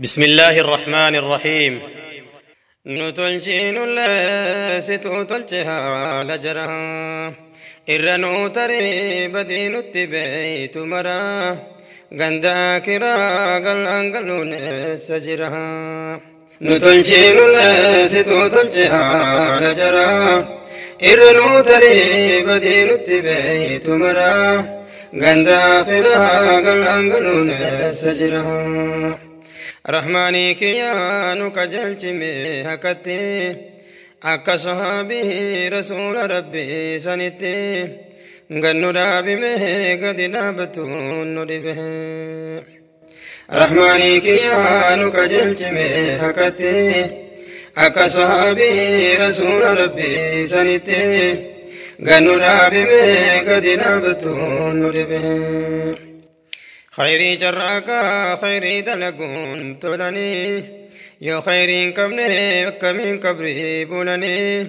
بسم الله الرحمن الرحيم. نتلجين situ tolche haala jara irra nuu tarii badii nutti beeytu mara ganda akiraa galaan galuun eessa jira. Nu tolchiinullee situ tolche haala jara irra nuu tarii badii nutti beeytu mara ganda akiraa galaan galuun eessa jira. Rahmaanii kiyyaa nu qajeelchime hakatti akka sahaabii rasuula rabbii sanitti gannu dhaabime gadi dhaabatuun nu dhibe. Rahmaanii kiyyaa nu qajeelchime hakatti akka sahaabii rasuula rabbii sanitti gannu dhaabime gadi dhaabatuun nu dhibe. Khayrii carraaqaa khayrii dalaguun tolanii yoo khayriin qabne akkamiin qabrii bulanii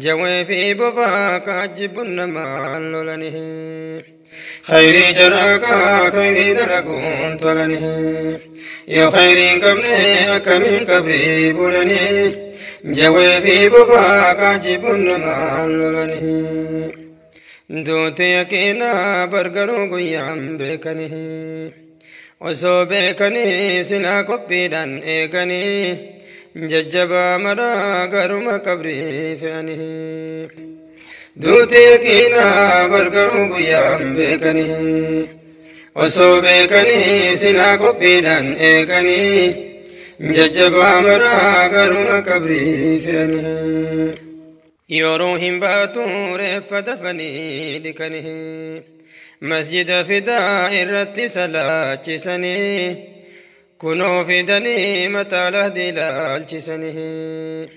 jawwee fi bofaa kaajjibbuun namaan lolanii. Khayrii carraaqaa khayrii dalaguun tolanii yoo khayriin qabne akkamiin qabrii bulanii jawwee fi bofaa kaajjibbuun namaan lolanii. Duuti yaqiinaa bargaruu guyyaan beekanii osoo beekanii silaa qophiidhaan eeganii jajjabaa maraa garuma qabrii fe'anii. Duuti yaqiinaa bargaruu guyyaan beekanii osoo beekanii silaa qophiidhaan eeganii jajjabaa maraa garuma qabrii fe'anii. Yeroo hin baatu reeffa dafanii dhiqanii masjida fidaa irratti salaachisanii kunoo fidanii mataa lahdi ilaalchisanii.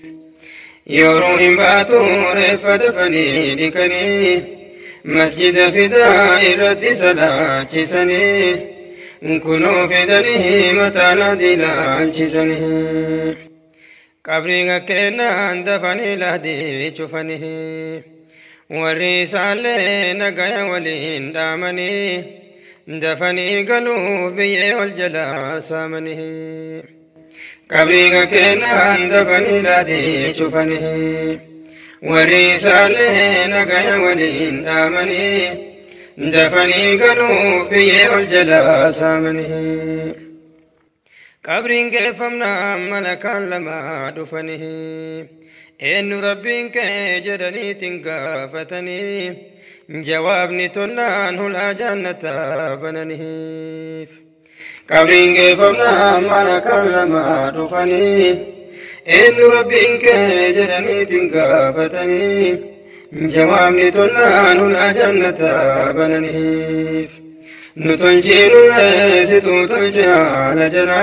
Yeroo hin baatu reeffa dafanii dhiqanii masjida fidaa irratti salaachisanii kunoo fidanii mataa lahdi ilaalchisanii. Qabrii kennaan dafanii lahdii cufanii warri isaallee nagaya waliin dhaamanii dafanii galuuf biyyee ol jalaa saamanii. Qabrii kennaan dafanii lahdii cufanii warri isaallee nagaya waliin dhaamanii dafanii galuuf biyyee ol jalaa saamanii. Qabriin geeffamnaan malakaan lama dhufanii eenyu rabbiin kee jedhaniitiin gaafatanii jawaabni tollaan hulaa jannataa bananiif. Qabriin geeffamnaan malakaan lama dhufanii eenyu rabbiin kee jedhaniitiin gaafatanii jawaabni tollaan hulaa jannataa bananiif. Nu tolchiinullee situ tolche haala jara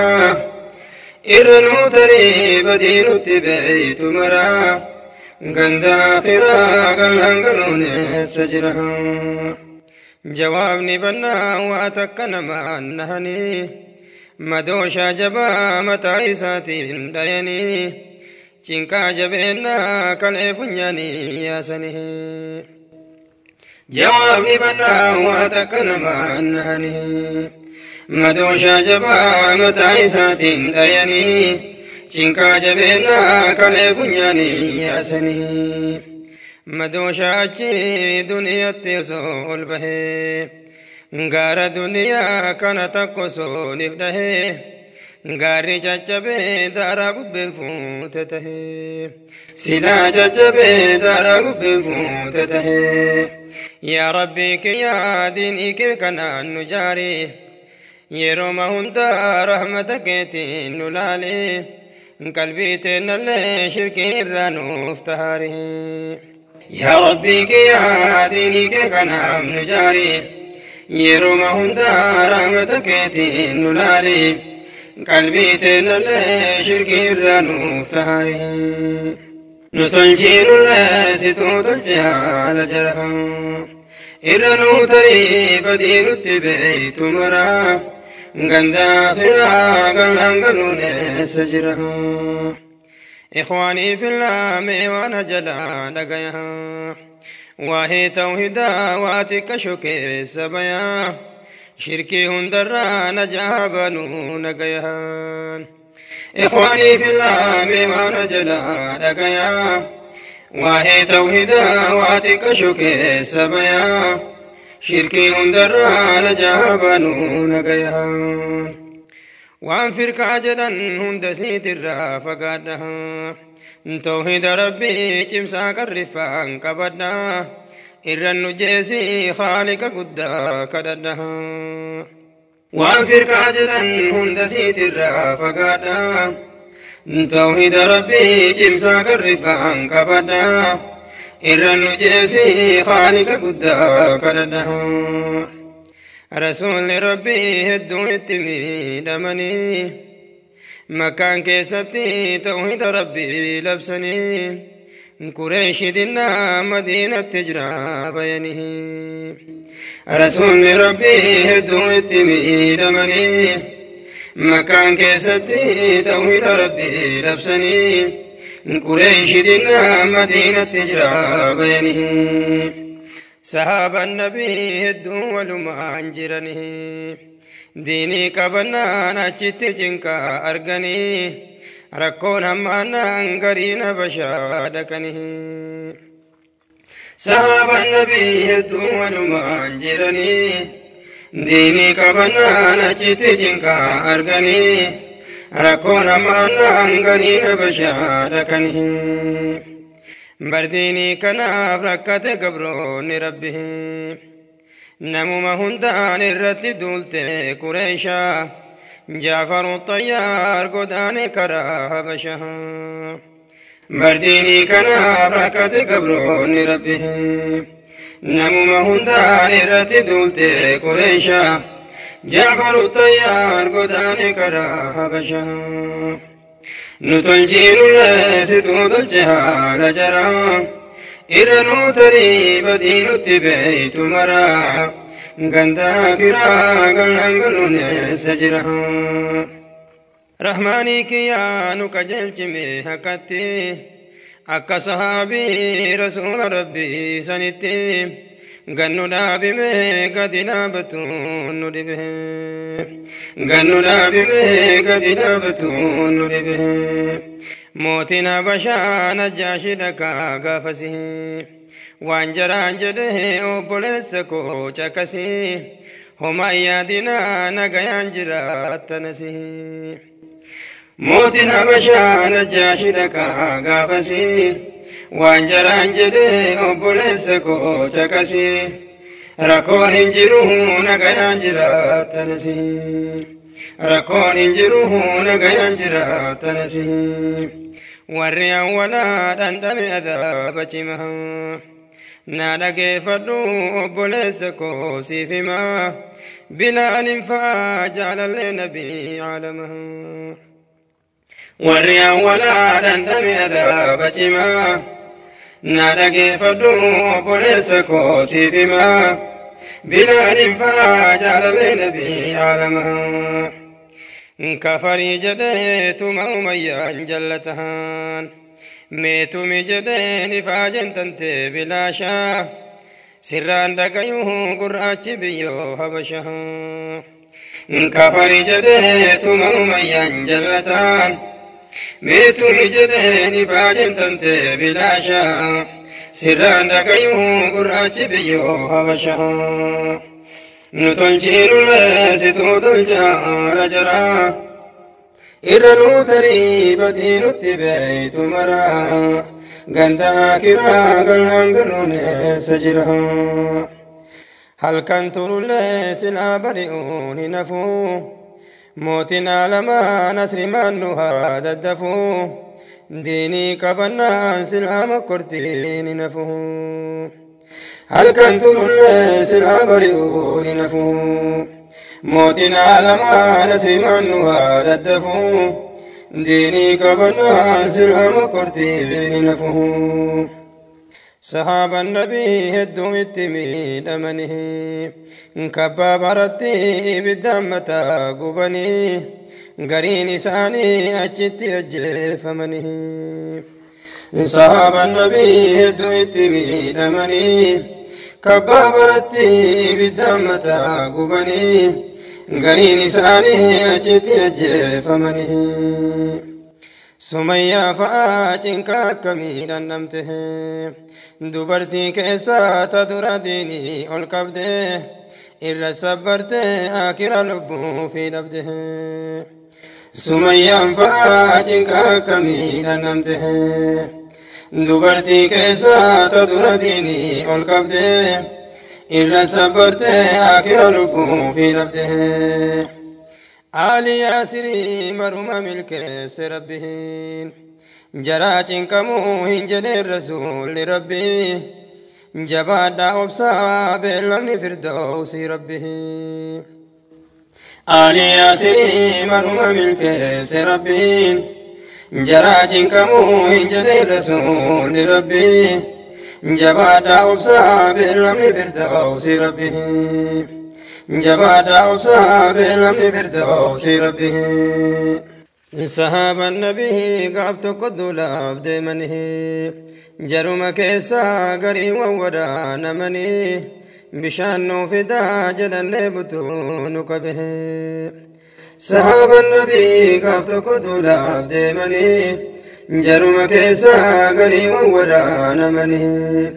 irra nuu tarii badii nutti beeytu mara ganda akhiraa galaan galuun eessa jira. Jawaabni bannaa waa takka namaan nahanii madooshaa jabaa mataa isaatiin dhayanii cinqaa jabeennaa kalee funyaanii yaasanii. Jawaabni bannaa waa takka namaan nahanii madooshaa jabaa mataa isaatiin dhayanii cinqaa jabeennaa kalee funyaanii yaasanii. Madooshaa achi duniyaatti osoo ol bahee gaara duniyaa kana takka osoo nif dhahee gaarri caccabee daaraa bubbeen fuute tahee silaa caccabee daaraa bubbeen fuute tahee. Yaa Rabbii kiyyaa diinii kee kanaan nu jaari yeroo hundaa rahmata keetiin nu laali qalbii teennallee shirkii irraa nuuf tahaari. Yaa Rabbii kiyyaa diinii kee kanaan nu jaari yeroo hundaa rahmata keetiin nu laali qalbii teennallee shirkii irraa nuuf tahaari. Nu tolchiinullee situ tolche haala jara irra nuu tarii badii nutti beeytu mara ganda akhiraa galaan galuun eessa jira. Ikhwaanii fillah mee waan jalaa dhagaya waa'ee tawhidaa waa xiqqasho keessa bayaa shirkii hundarraa najaa banuu nagayaan. إخواني في الله ميوان جلا دقيا واهي توحيدا واتك شكي سبيا شركي هندرا نجابنو نقيا وان فرقا جدا هند سيت الرافقادها توحيد ربي چمسا كرفان كبدنا إرن جيسي خالق قدا كددها وان فرقا جدا هند سيت الرافقادها توحيد ربي چمسا كرفان كبدنا إرن جيسي خالق قدا كددها رسول ربي هدو اتمي دمني مكان كيستي توحيد ربي لبسني قريش دنا مدينة تجرى بينه رسول ربي هدو اتمي دمني مكان كيستي توحيد ربي لبسني قريش دنا مدينة تجرى بينه صحابة النبي هدو ولما انجرنه ديني كبنا نچت چنكا أرغني ركون همانا انغرين بشادكنه صحابة النبي هدو ولما انجرني ديني كبنا نچت چنكا أرغني ركون همانا انغرين بشادكنه برديني كناف ركت قبرون ربه نمو هندان الرت دولت قريشا جعفر الطيار قدان كرا حبشا برديني كناف ركت قبرون ربه نمو هندان الرت دولت قريشا جعفر الطيار قدان كرا حبشا نتلجين لست تلجها لجرا إرنو تريب دين التبيت مرا غندا كرا غلنغلون سجرا رحماني كيانو كجلچمي حقتي أكا صحابي رسول ربي سنتي غنو دابي مي قدنا بتون ندبه غنو دابي مي قدنا بتون ندبه موتنا بشان جاشي دكا غفسي وانجران جده اوبولسكو چكسي هما يادنا نغيان جراتنسي موتنا بشان جاشي دكا غفسي وانجران جده اوبولسكو چكسي ركون انجرو نغيان جراتنسي ركون انجرو نغيان جراتنسي warri awwalaa dhandhame adaaba cimaa na dhageeffadhu obboleessa koo siif himaa bilaalin fa'aa jaalallee nabii caalamaa warri awwalaa dhandhame adaaba cimaa na dhageeffadhu obboleessa koo siif himaa bilaalin fa'aa jaalallee nabii caalamaa كفري جديت موميا جلتهان ميتومي جدين فاجن تنتي بلاشا سران دقيوه قرآتش بيو هبشا كفري جديت موميا جلتهان ميتومي جدين فاجن تنتي بلاشا سران دقيوه قرآتش بيو هبشا نتلجين لست تلجا لجرا إرنو تريب دين التبيت مرا غندا كرا غلنغلون سجرا هل كنت لس الأبرئون نفو موتنا لما نسر من هذا الدفو ديني كبنا سلام كرتين نفو هل كنت لس الأبرئون نفو موتنا لما نسر من هذا الدفو ديني كبنا سلام كرتين نفو صحابة النبي هدو التمي دمنه كباب رتي بالدم تاقبني قرين ساني أجت أجل فمنه صحابة النبي هدو التمي دمنه كباب رتي بالدم تاقبني Gariin isaanii achitti ajjeefamanii. Sumayyaa fa'aa cinqa akkamii dhandhamte, dubartii keessaa ta dura diinii ol qabde, irra sabbarte akira lubbuu fi dhabde. Sumayyaan fa'aa cinqa akkamii dhandhamte, dubartii keessaa ta dura diinii ol qabde, irra sabbarte akira lubbuu fi dhabde. Ali Yaasirii maruma milkeesse Rabbiin, jaraa cinqamuu hin jedheen Rasuulli Rabbii, jabaadhaa obsaa beellamni firdawsii Rabbii. Ali Yaasirii maruma milkeesse Rabbiin, jaraa cinqamuu hin jedheen Rasuulli Rabbii, jabaadhaa obsaa beellamni firdawsii Rabbii. Jabaadhaa obsaa beellamni firdawsii Rabbii. Sahaabaan Nabii gaaf tokko duulaaf deemanii, jaruma keessaa garii wawwaraanamanii, bishaan nuu fidaa jedhannee butuu nu qabe. Sahaabaan Nabii gaaf tokko duulaaf deemanii, jaruma keessaa garii wawwaraanamanii,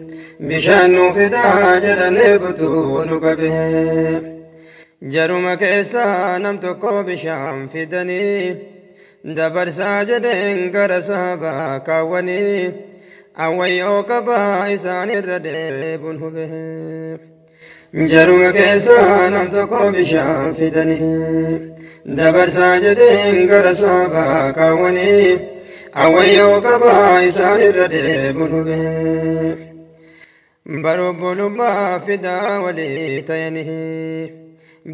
bishaan nuu fidaa jedhannee butuu nu qabe. Jaruma keessaa nam tokko bishaan fidanii, dabarsaa jedheen gara sahabaa kaawwanii, awwayyoo qabaa isaanirra deebuun hube. Jaruma keessaa nam tokko bishaan fidanii, dabarsaa jedheen gara sahabaa kaawwanii, awwayyoo qabaa isaanirra deebuun hube. Barobbolummaa fidaa walii ta'anii,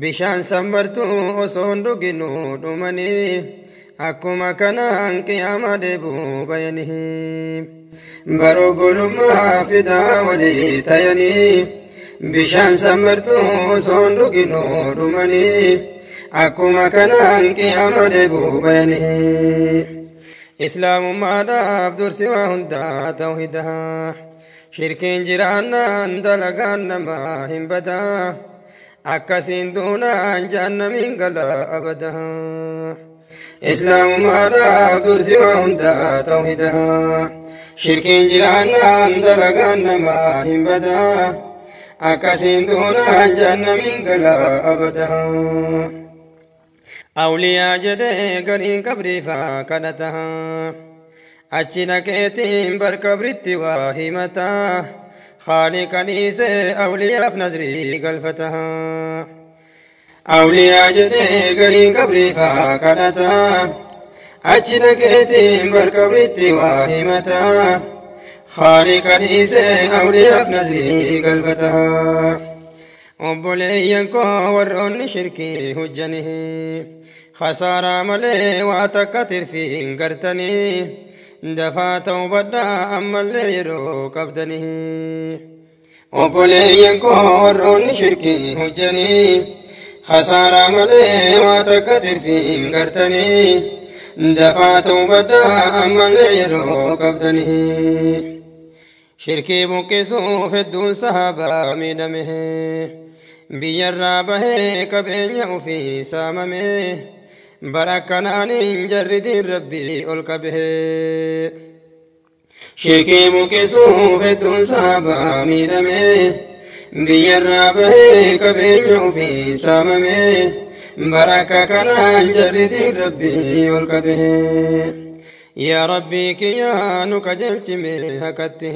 bishaan sanbartuu osoo hin dhuginuu dhumanii, akkuma kanaan qiyaama deebuu bayanii. Barobbolummaa fidaa walii ta'anii, bishaan sanbartuu osoo hin dhuginuu dhumanii, akkuma kanaan qiyaama deebuu bayanii. Islaamummaadhaaf dursi waa hundaa tawhidaa. Shirkiin jiraannaan dalagaan namaa hin badaa. Akkasiin duunaan jahannamiin gala abadaa. Islaamummaadhaaf dursi waa hundaa tawhidaa. Shirkiin jiraannaan dalagaan namaa hin badaa. Akkasiin duunaan jahannamiin gala abadaa. Awliyaa jedhee gariin qabriifaa kadhataa. Achi dhaqeetiin bar qabritti waa himataa. Khaaliqa dhiisee awliyaaf nazrii galfataa. Awliyaa jedhee gariin qabriifaa kadhataa. Achi dhaqeetiin bar qabritti waa himataa. Khaaliqa dhiisee awliyaaf nazrii galfataa. Obboleeyyan koo warroonni shirkii hojjanii, khasaaraa malee waa takka tirfii hin gartanii, dafaa ta'uu ammallee yeroo qabdanii. Obboleeyyan koo warroonni shirkii hojjanii, khasaaraa malee waa takka tirfii hin gartanii, dafaa ta'uu ammallee yeroo qabdanii. Shirkii buqqisuuf hedduun sahaabaa miidhame, biyyarraa bahee qabeenya ofii saamame, bara kanaaniin jarri diin Rabbii ol qabe. Shirkii buqqisuuf hedduun sahaabaa miidhame, biyyarraa bahee qabeenya ofii saamame, bara kanaan jarri diin Rabbii ol qabe. Yaa Rabbii kiyyaa nu qajeelchime hakatti,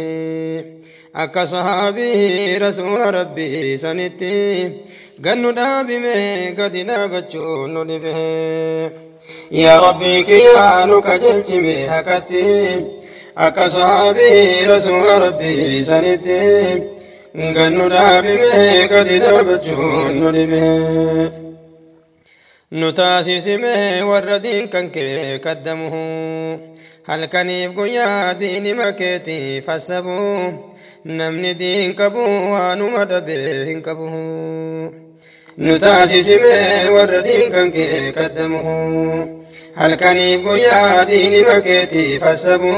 akka sahaabii rasuula Rabbii sanitti gannu dhaabime gadi dhaabachuun nu dhibe. Yaa Rabbii kiyyaa nu qajeelchime hakatti, akka sahaabii rasuula Rabbii sanitti gannu dhaabime gadi dhaabachuun nu dhibe. Nu taasisime warra diin kan kee kaddamu, halkaniif guyyaa diinima keetiif hassabu, namni diin qabu waanuma dhabee hin qabu. Nu taasisime warra diin kan kee kaddamu, halkaniif guyyaa diinima keetiif hassabu,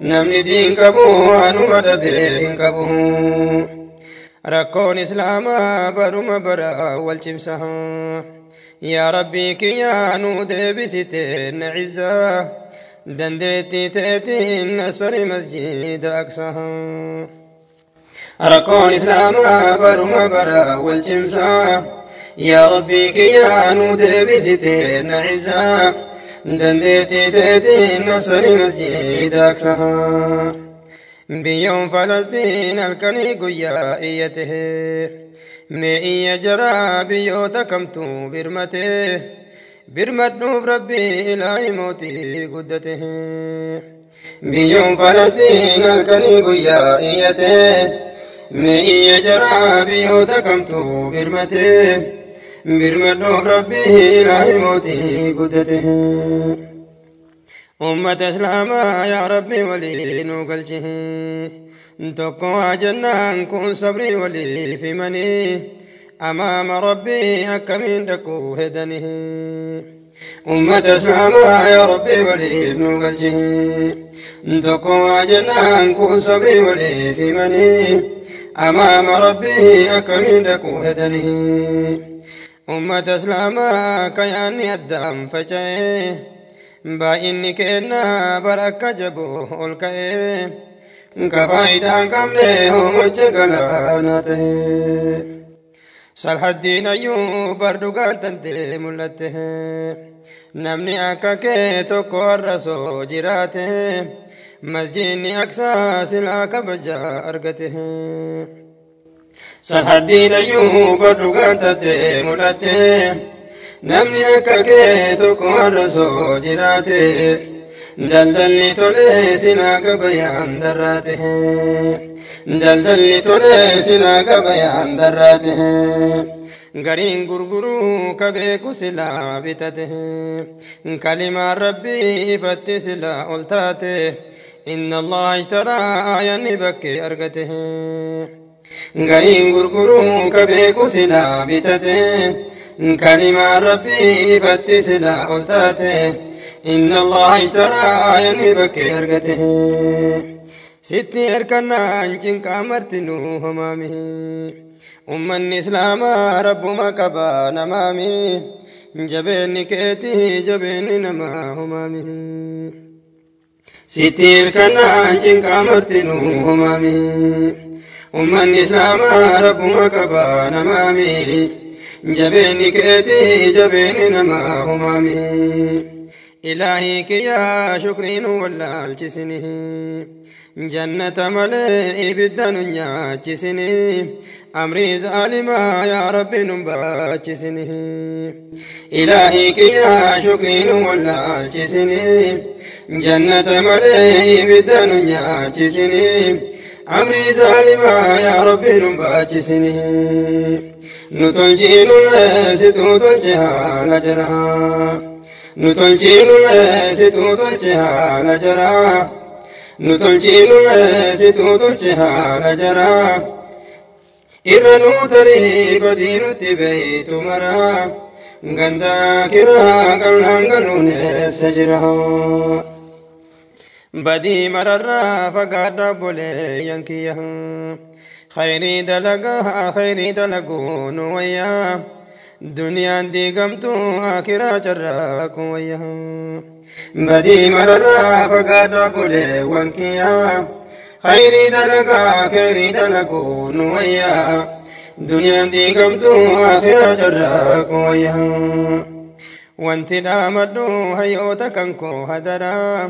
namni diin qabu waanuma dhabee hin qabu. Rakkoon Islaamaa baruma bara wal cimsa. Yaa Rabbii kiyyaa nuu deebisite na cizzaa dandeettii teetiin nasri masjida Aqsaa. Rakkoon Islaamaa baruma bara wal cimsaa. Yaa Rabbii kiyyaa nuu deebisite na cizzaa dandeettii teetiin nasri masjida Aqsaa. Biyyoon Falastiin halkanii guyyaa iyyate, mee iyya jaraa biyyoota kamtu birmate? Birmadhuuf Rabbii ilaahi mootii guddate. Biyyoon Falastiin halkanii guyyaa iyyate, mee iyya jaraa biyyoota kamtu birmate? Birmadhuuf Rabbii ilaahi mootii guddate. Ummata Islaamaa yaa Rabbi walii nu galchi, tokko waa jennaan kun sabrii waliif himanii amaama Rabbii akkamiin dhaquu hedanii. Ummata Islaamaa yaa Rabbi waliif nu galchi, tokko waa jennaan kun sabrii waliif himanii amaama Rabbii akkamiin dhaquu hedanii. Ummata Islaamaa kayaanni addaan faca'ee, baay'inni kennaa bara akka jaboo ol ka'ee, ka faayidaan qabne hoomacha galaanaa ta'e. Salhaddiin ayyuu bar dhugaan tantee mul'atte, namni akka kee tokko har'a soo jiraate, masjidni Aqsaa silaa kabaja argate. Salhaddiin ayyuu bar dhugaan tantee mul'atte, namni akka kee tokko har'a soo jiraate, daldalli tolee silaa gabayaan darraate. Daldalli tolee silaa gabayaan darraate. Gariin gurguruu ka beeku silaa bitate, kalimaan Rabbii ifatti silaa ol taate, inna Allaha ishtaraa aayanni bakkee argate. Gariin gurguruu ka beeku silaa bitate, kalimaan Rabbii ifatti silaa ol taate, inna Allaha ishtaraa aayanni bakkee argate. Sitti hirkannaan cinqaa martinuu homaami. Ummanni Islaamaa Rabbuma qaba namaami. Jabeenni keetii jabeenni namaa homaami. Sitti hirkannaan cinqaa martinuu homaami. Ummanni Islaamaa Rabbuma qaba namaami. Jabeenni keetii jabeenni namaa homaami. Ilaahii kiyyaa shukriin wallaalchisini. Jannata malee ibidda nu nyaachisini. Amrii zaalimaa yaa Rabbi nu baachisini. Ilaahii kiyyaa shukriin wallaalchisini. Jannata malee ibidda nu nyaachisini. Amrii zaalimaa yaa Rabbi nu baachisini. Nu tolchiinullee situu tolche haala jaraa. Nu tolchiinullee situu tolche haala jaraa. Nu tolchiinullee situu tolche haala jaraa. Irra nuu tarii badii nutti beeytu maraa. Gandaa kiraa qallaan galuun eessa jira? Badii mararraa fagaadha obboleeyyan kiyya. Khayrii dalagaa khayrii dalaguu nu wayyaa. Duniyaan diigamtu akiraa carraaquu wayyaa. Badii mararraa fagaadha obboleewwan kiyya. Khayrii dalagaa khayrii dalaguu nu wayyaa. Duniyaan diigamtu akiraa carraaquu wayyaa. Wanti dhaamadhu hayyoota kan koo hadaraa.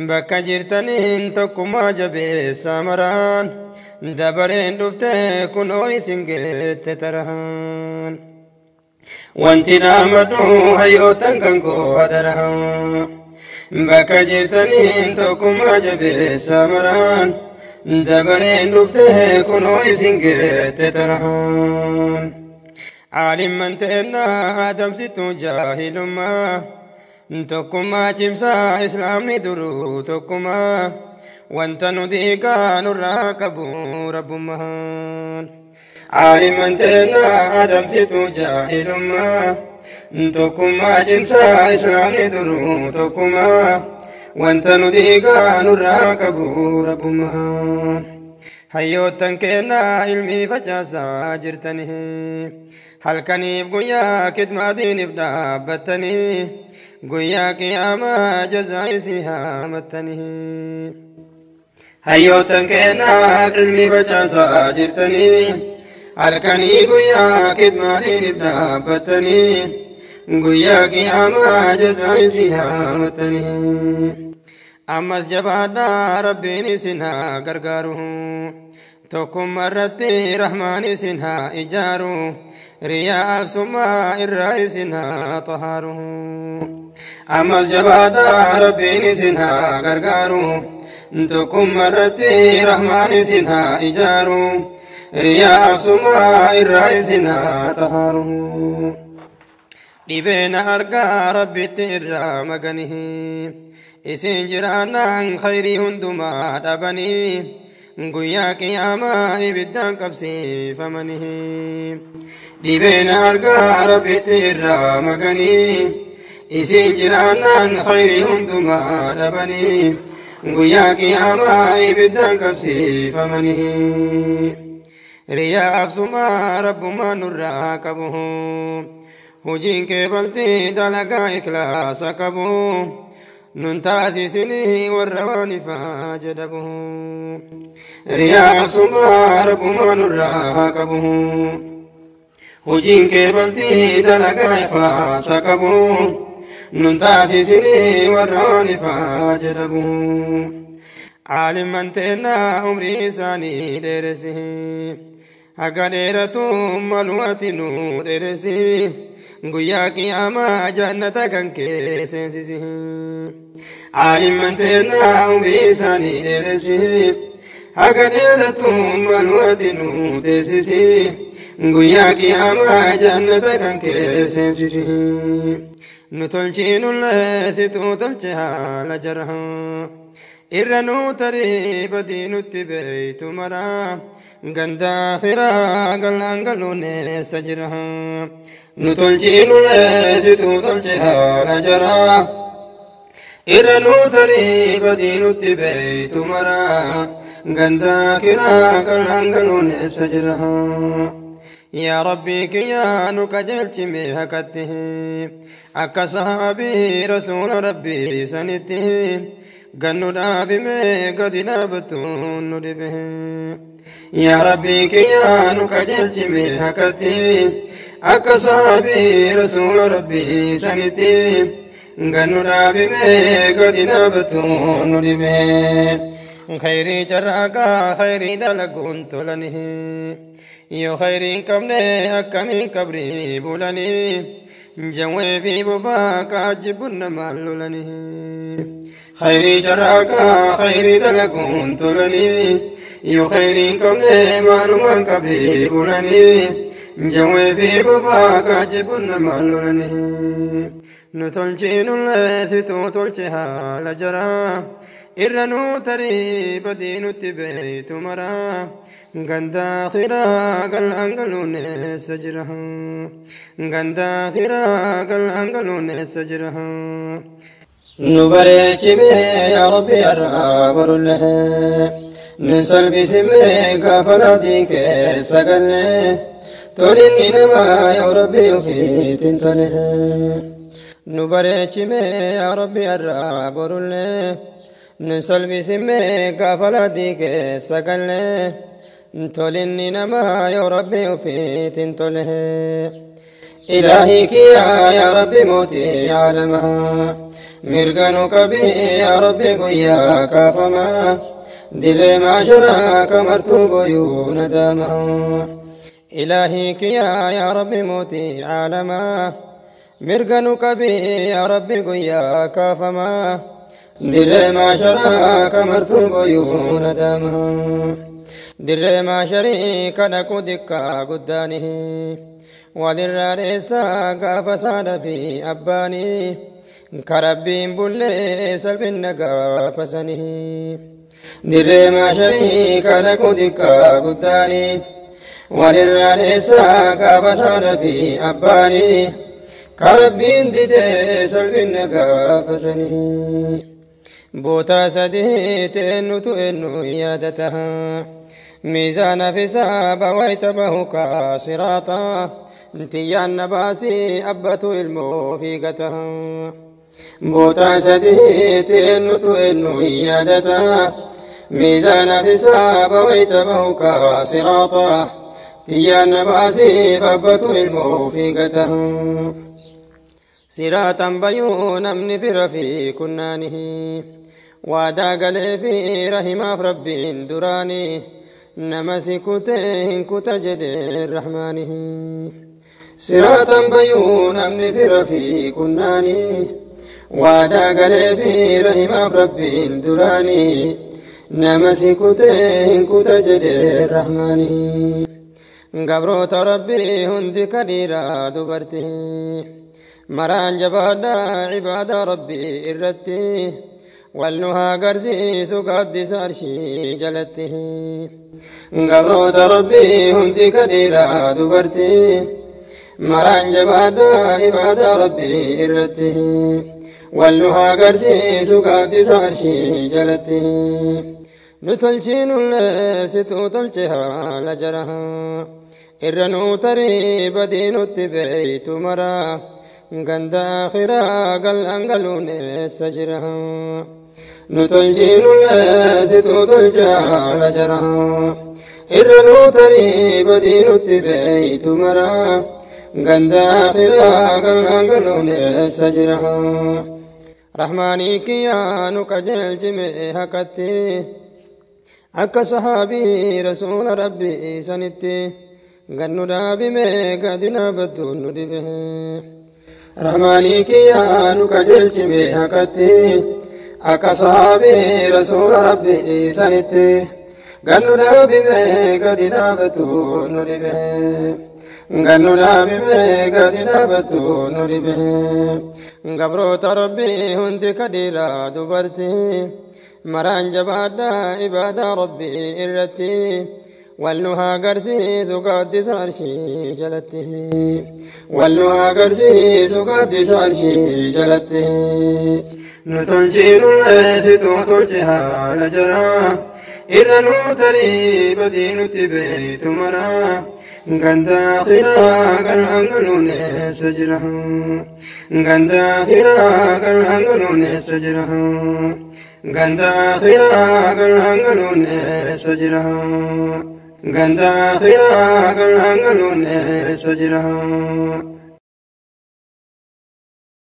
Bakka jirtaniin tokkummaa jabeessaa maraan, dabareen dhufte kunoo isin geette taraan. Wanti dhaamadhu hayyootan kan koo hadaraa. Bakka jirtaniin tokkummaa jabeessaa maraan, dabareen dhufte kunoo isin geette taraan. Aalimman teennaa adamsituu jaahilummaa. Tokkummaa cimsaa Islaamni duruu tokkummaa, wanta nu diigaa nurraa qabu Rabbummaan. Aalimman teennaa adamsituu jaahilummaa. Tokkummaa cimsaa Islaamni duruu tokkummaa, wanta nu diigaa nurraa qabu Rabbummaan. Hayyoottan kennaa ilmii facaasaa jirtanii. Halkaniif guyyaa kidmaa diiniif dhaabbattanii guyyaa qiyaamaa jazaa isii haamattanii. Hayyootan keenyaa ilmi facaasaa jirtanii halkanii guyyaa kidmaa diiniif dhaabbattanii guyyaa qiyaamaa jazaa isii haamattanii. Ammas jabaadhaa Rabbiin isin haa gargaaru. Tokkummaa irratti Rahmaan isin haa ijaaru. Riyaa absummaa irraa isin haa xahaaru. Ammas jabaadhaa Rabbiin isin haa gargaaru. Tokkummaa irratti Rahmaan isin haa ijaaru. Riyaa absummaa irraa isin haa xahaaru. Dhibeena argaa Rabbitti irraa maganii. Isin jiraannaan khayrii hundumaa dhabanii guyyaa qiyaamaa ibiddaan qabsiifamanii. Dhibeena argaa Rabbitti irraa maganii isin jiraannaan khayrii hundumaa dhabanii guyyaa qiyaamaa ibiddaan qabsiifamanii. Riyaa absumaa Rabbumaa nurraa qabu. Hojiin kee baltii dalagaa ikhlaasa qabu. Nun taasisinii warra waan ifaa jedhamu. Riyaa absumaa Rabbumaa nurraa qabu. Hojiin kee baltii dalagaa ikhlaasa qabu. Nun taasisinii warra waan ifaa jedhamu. Caalimman teennaa umrii isaanii dheeresi. Haga dheeratu malu ati nu dheeresi. Guyyaa qiyaamaa jannata kan kee seensisi. Caalimman teennaa umrii isaanii dheeresi. Haga dheeratu malu ati nu teessisi. Guyyaa qiyaamaa jannata kan kee seensisi. Nu tolchiinullee situu tolche haala jara. Irra nu tarii badii nutti beeytu mara. Ganda akhiraa galaan galuun eessa jira? Nu tolchiinullee situu tolche haala jara. Irra nu tarii badii nutti beeytu mara. Ganda akhiraa galaan galuun eessa jira? Yaa Rabbii kiyyaa nu qajeelchime haqatti. Akka sahaabii rasuula Rabbii sanitti. Gannu dhaabime gadi dhaabattuun nu dhibe. Yaa Rabbii kiyyaa nu qajeelchime haqatti. Akka sahaabii rasuula Rabbii sanitti. Gannu dhaabime gadi dhaabattuun nu dhibe. Khayrii carraaqaa khayrii dalaguun tolanii. Yoo khayrii hin qabne akkamiin qabrii bulanii. Jawwee fi bobaa kaajibbuun namaan lolanii. Khayrii carraaqaa khayrii dalaguun tolanii. Yoo khayrii hin qabne maalumaan qabrii bulanii. Jawwee fi bobaa kaajibbuun namaan lolanii. Nu tolchiinullee situu tolche haala jara. Irra nu tarii badii nutti beeytu mara. Ganda akhiraa galaan galuun eessa jira? Ganda akhiraa galaan galuun eessa jira? Nu bareechime yaa Rabbi har'aa borullee. Nu salphisime gaafa laatii keessa galle. Tolinni namaa yaa Rabbi ofiitiin tole. Nu bareechime yaa Rabbi har'aa borullee. Nu salphisime gaafa laatii keessa galle. Tolinni namaa yaa Rabbi ofiitiin tole. Ilaahii kiyyaa yaa Rabbi mootii aalamaa. Mirga nu qabii yaa Rabbi guyyaa kaafamaa. Dirree maasharaa kamartuu boyuu nadaamaa. Ilaahii kiyyaa yaa Rabbi mootii aalamaa. Mirga nu qabii yaa Rabbi guyyaa kaafamaa. Dirree maasharaa kamartuu boyuu nadaamaa. Dirree maasharii kadhaquu xiqqaa guddaanii. Walirraa dheessaa gaafa saadha fi abbaanii. Karabbiin bullee salphina gaafasanii. Dirree maasharii kadhaquu xiqqaa guddaanii. Walirraa dheessaa gaafa saadha fi abbaanii. Karabbiin didee salphina gaafasanii. Boota sadii teennutu eenyu yaadata. Miizaana fi saaba wayta bahu kaa siraaxa tiyyaan na baasii abbatu ilmoo fiigata. Bootaa sadiitti eenyutu eenyu hin yaadata. Miizaana fi saaba wayta bahu kaa siraaxa tiyyaan na baasii abbatu ilmoo fiigata. Siraaxan bayuu namni fira fi kunnaanihi waadaa galee fi rahimaaf rabbiin duraanii nama si kutee hin kuta jedhee rahmaanihi. Siraaxan bayuu namni fira fi kunnaanii waadaa galee fi rahimaaf rabbiin duraanii nama si kutee hin kuta jedhee rahmaanihi. Gabroota rabbii hundi kadhiiraa dubartii maraan jabaadhaa ibaadaa rabbii irratti wal nu haa garsiisu gaaddisa arshii jalatti. Gabroota rabbii hundi kadhiiraa dubartii maraan jabaadhaa ibaadaa rabbii irratti wal nu haa garsiisu gaaddisa arshii jalatti. Nu tolchiinullee situu tolche haala jara irra nuu tarii badii nutti beeytu mara ganda akhiraa gal'aan galuun eessa jira. Nu tolchiinullee situu tolche haala jara irra nuu tarii badii nutti beeytu mara ganda akhiraa gal'aan galuun eessa jira. Rahmaanii kiyyaa nu qajeelchime haqatti akka sahaabii rasuula rabbii sanitti gannu dhaabime gadi dhaabattu nu dhibe. Rahmaanii kiyyaa nu qajeelchime haqatti akka sahaabii rasuula rabbii sanitti gannu dhaabime gadi dhaabattu nu dhibe. Gannu dhaabime gadi dhaabattu nu dhibe. Gabroota rabbii hundi kadhiiraa dubartii maraan jabaadhaa ibaadaa rabbii irratti wal nu haa garsiisu gaaddisa arshii jalatti. Wal nu haa garsiisu gaaddisa arshii jalatti. Nu tolchiinullee situu tolche haala jara irra nuu tarii badii nutti beeytu mara ganda akhiraa gal'aan galuun eessa jira. Ganda akhiraa gal'aan galuun eessa jira. Ganda akhiraa gal'aan galuun eessa jira. Ganda akhiraa gal'aan galuun eessa jira.